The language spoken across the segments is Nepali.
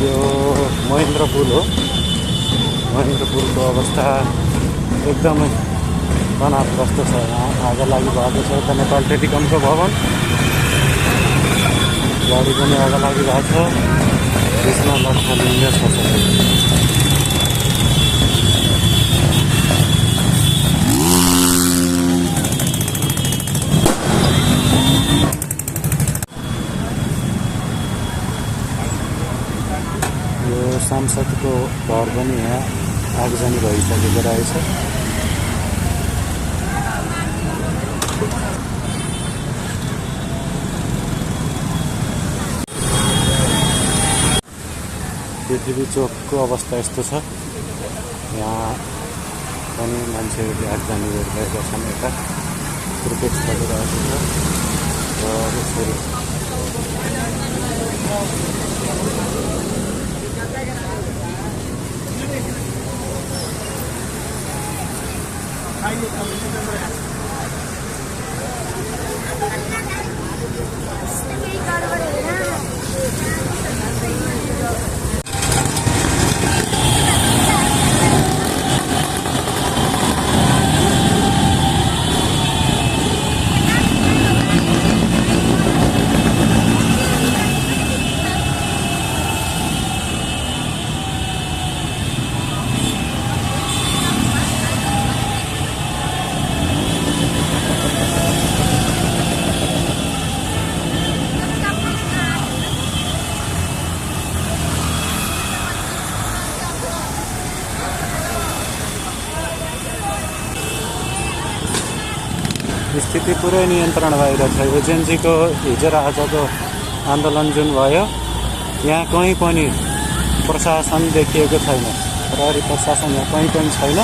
यो महेन्द्र पुल हो। महेन्द्र पुलको अवस्था एकदमै तनावग्रस्त छ। यहाँ आगो लागि भएको छ। यता नेपाल टेलिकमको भवन, गाडी पनि आगो लागि भएको छ। त्यसमा लट्ठालिँदै छ। यो सांसदको घर पनि यहाँ आगजनी भइसकेको रहेछ। पृथ्वी चोकको अवस्था यस्तो छ। यहाँ पनि मान्छेहरूले आगजनी गरिरहेका छन्। यता प्रोटेस्ट गरिरहेको छ र यसरी स्थिति पुरै नियन्त्रण बाहिर छ। एजेन्सीको हिजो र आजको आन्दोलन जुन भयो, यहाँ कहीँ पनि प्रशासन देखिएको छैन। प्रहरी प्रशासन यहाँ कहीँ पनि छैन।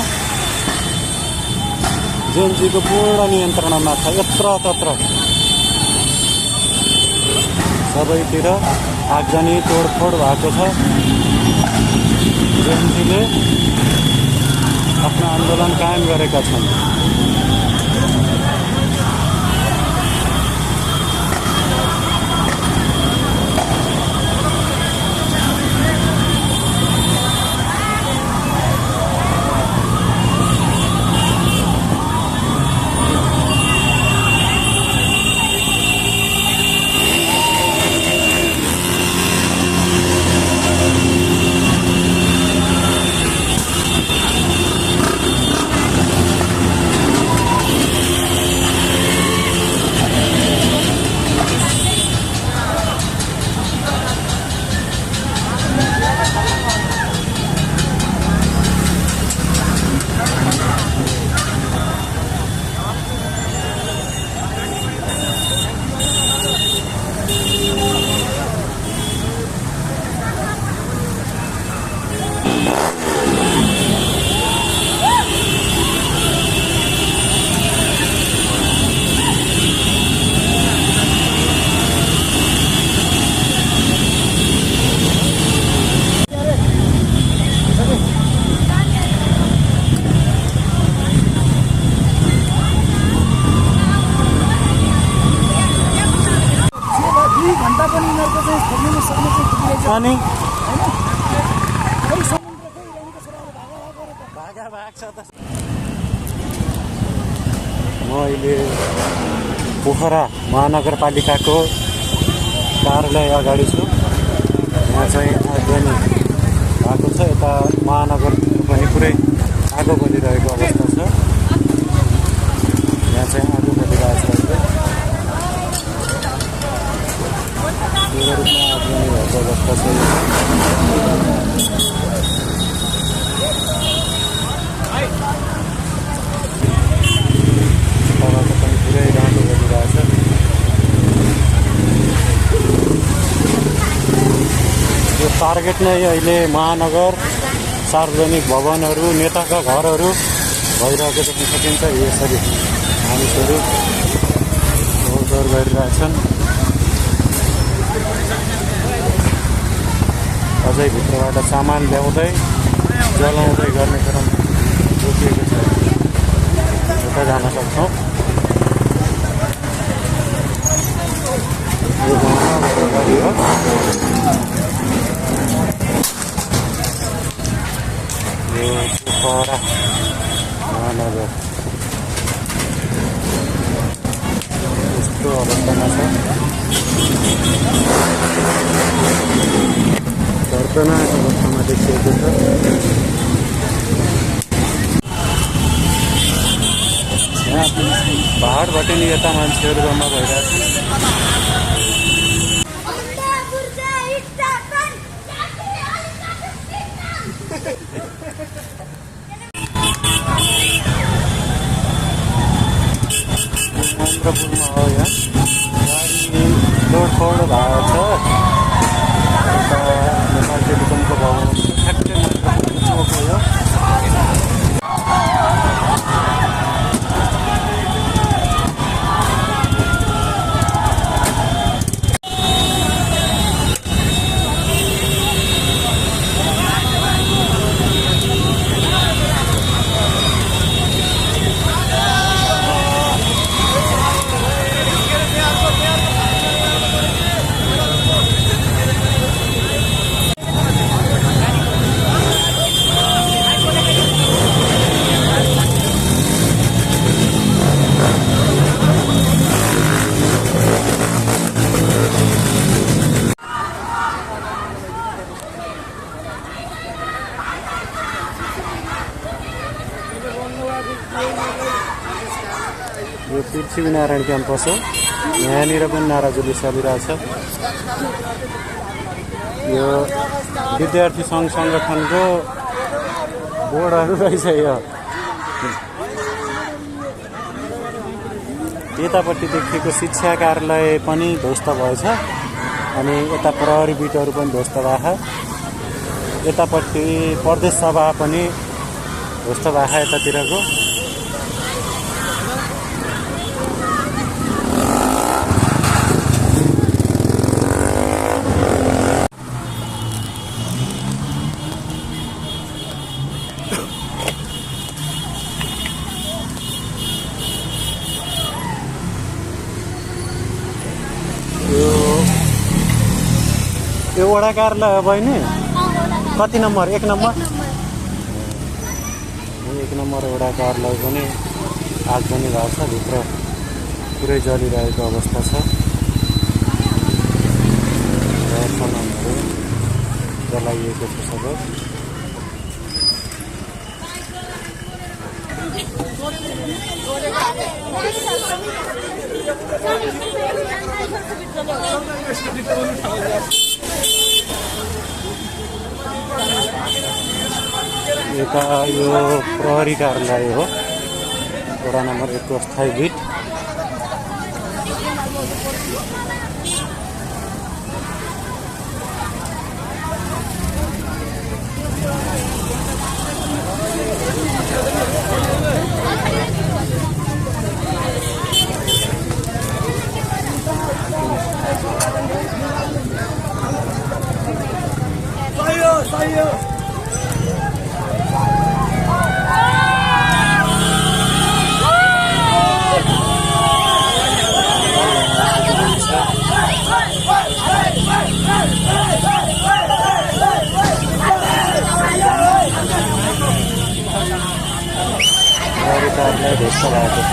एजेन्सीको पूर्ण नियन्त्रणमा छ। यत्रतत्र सबैतिर आगजनी तोडफोड भएको छ। एजेन्सीले आफ्नो आन्दोलन कायम गरेका छन्। अनि म अहिले पोखरा महानगरपालिकाको कार्यालय अगाडि छु। यहाँ चाहिँ आगजनी भएको छ। यता महानगर पनि पुरै आगो बलिरहेको अवस्था छ। यहाँ चाहिँ आगो बलिरहेको छ। यो रूपमा आगजनी भएको अवस्था छ। पुरै राम्रो गरिरहेछ। यो टार्गेट नै अहिले महानगर, सार्वजनिक भवनहरू, नेताका घरहरू भइरहेको देख्न सकिन्छ। यसरी मानिसहरू दौड गरिरहेछन्। अझै भित्रबाट सामान ल्याउँदै जलाउँदै गर्ने क्रम रोकिएको छ। यता जान सक्छौँ। यो गाडी हो। पहरा महानगर यस्तो अवस्थामा छ। दर्दनाक अवस्थामा देखिएको छ। यहाँ पहाडबाट नि यता मान्छेहरू जम्मा भइरहेछन्। महेन्द्रपुरमा हो यहाँ गाडी तोडफोड भएको छ। यता नेपाल टेलिकमको भवन ठ्याक्कै महेन्द्रपुरको चोक हो यो। यो पृथ्वीनारायण क्याम्पस हो। यहाँनिर पनि नाराजुली चलिरहेछ। यो विद्यार्थी सङ्घ सङ्गठनको बोर्डहरू रहेछ यो। यतापट्टि देखिएको शिक्षा कार्यालय पनि ध्वस्त भएछ अनि यता प्रहरी बिटहरू पनि ध्वस्त भए। यतापट्टि प्रदेश सभा पनि ध्वस्त भए यतातिरको। यो वडा कार्यालय हो बहिनी? कति नम्बर? 1 नम्बर। 1 नम्बर वडा कार्यालय पनि आगजनी भएको छ। भित्र पुरै जलिरहेको अवस्था छ। सामानहरू जलाइएको छ सबै। यता यो प्रहरी कार्यालय हो। वडा नम्बर 1 को अस्थायी बिट। कार्यालय ध्वस्त भएको छ।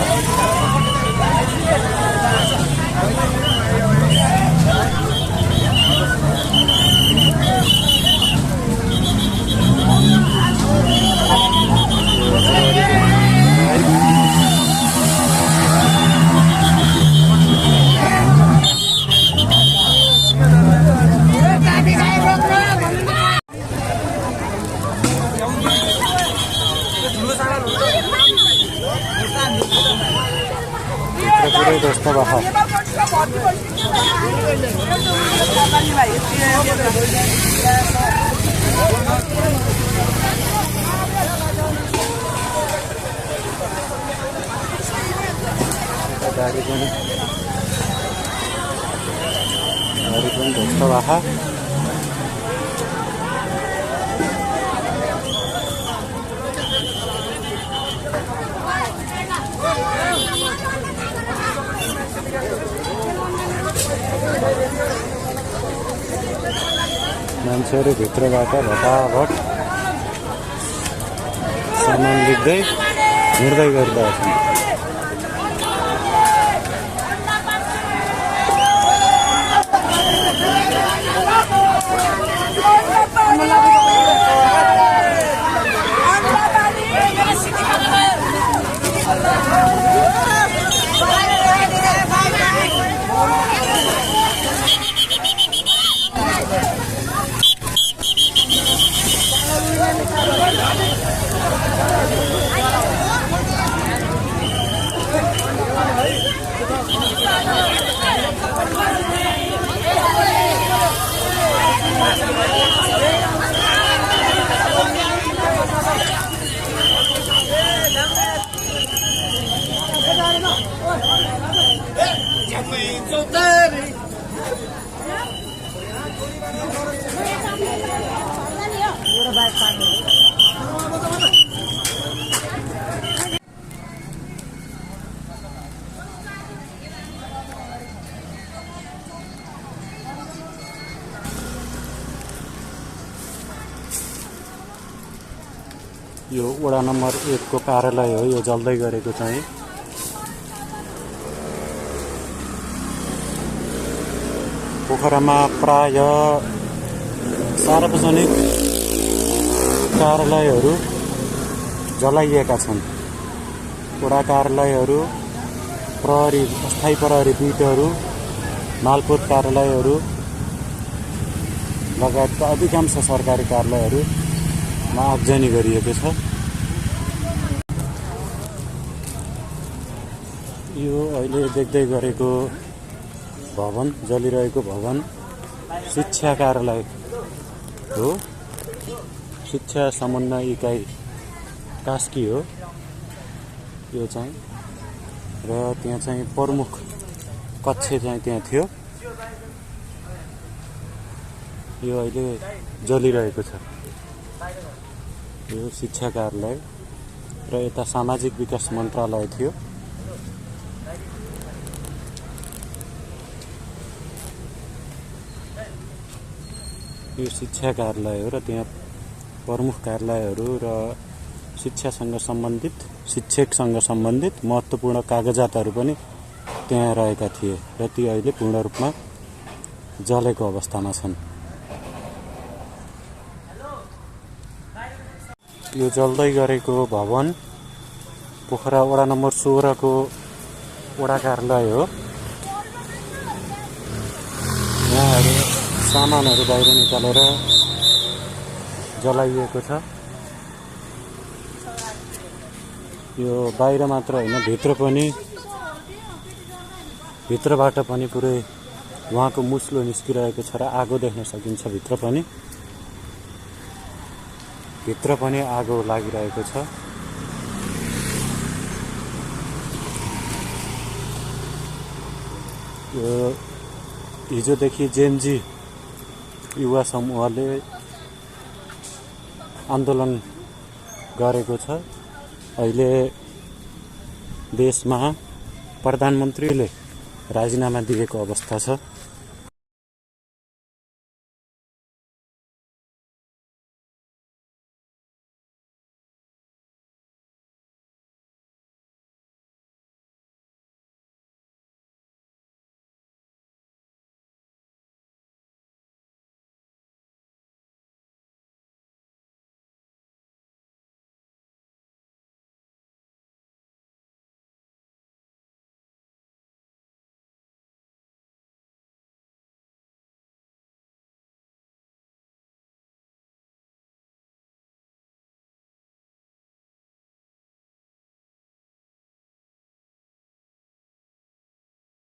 पुरै ध्वस्त भयो। गाडी पनि ध्वस्त भयो। मान्छेहरू भित्रबाट भटाभट फरमान लेख्दै हिँड्दै गरिरहेका छन्। यो वडा नम्बर 1 को कार्यालय हो। यो जल्दै गरेको चाहिँ पोखरामा प्राय सार्वजनिक कार्यालयहरू जलाइएका छन्। वडा कार्यालयहरू, प्रहरी, अस्थायी प्रहरी पिटहरू, मालपोत कार्यालयहरू लगायतका अधिकांश सरकारी कार्यालयहरूमा आगजनी गरिएको छ। यो अहिले देख्दै गरेको भवन, जलिरहेको भवन शिक्षा कार्यालय हो। शिक्षा समन्वय इकाइ कास्की हो यो चाहिँ, र त्यहाँ चाहिँ प्रमुख कक्ष चाहिँ त्यहाँ थियो। यो अहिले जलिरहेको छ। यो शिक्षा कार्यालय र यता सामाजिक विकास मन्त्रालय थियो। यो शिक्षा कार्यालय हो र त्यहाँ प्रमुख कार्यालयहरू र शिक्षासँग सम्बन्धित, शिक्षकसँग सम्बन्धित महत्त्वपूर्ण कागजातहरू पनि त्यहाँ रहेका थिए र ती अहिले पूर्ण रूपमा जलेको अवस्थामा छन्। यो जल्दै गरेको भवन पोखरा वडा नम्बर 16 को वडा कार्यालय हो। यहाँहरू सामानहरू बाहिर निकालेर जलाइएको छ। यो बाहिर मात्र होइन, भित्रबाट पनि पुरै उहाँको मुस्लो निस्किरहेको छ र आगो देख्न सकिन्छ। भित्र पनि आगो लागिरहेको छ। यो हिजोदेखि जेनजी युवा समूहले आन्दोलन गरेको छ। अहिले देशमा प्रधानमन्त्रीले राजीनामा दिएको अवस्था छ।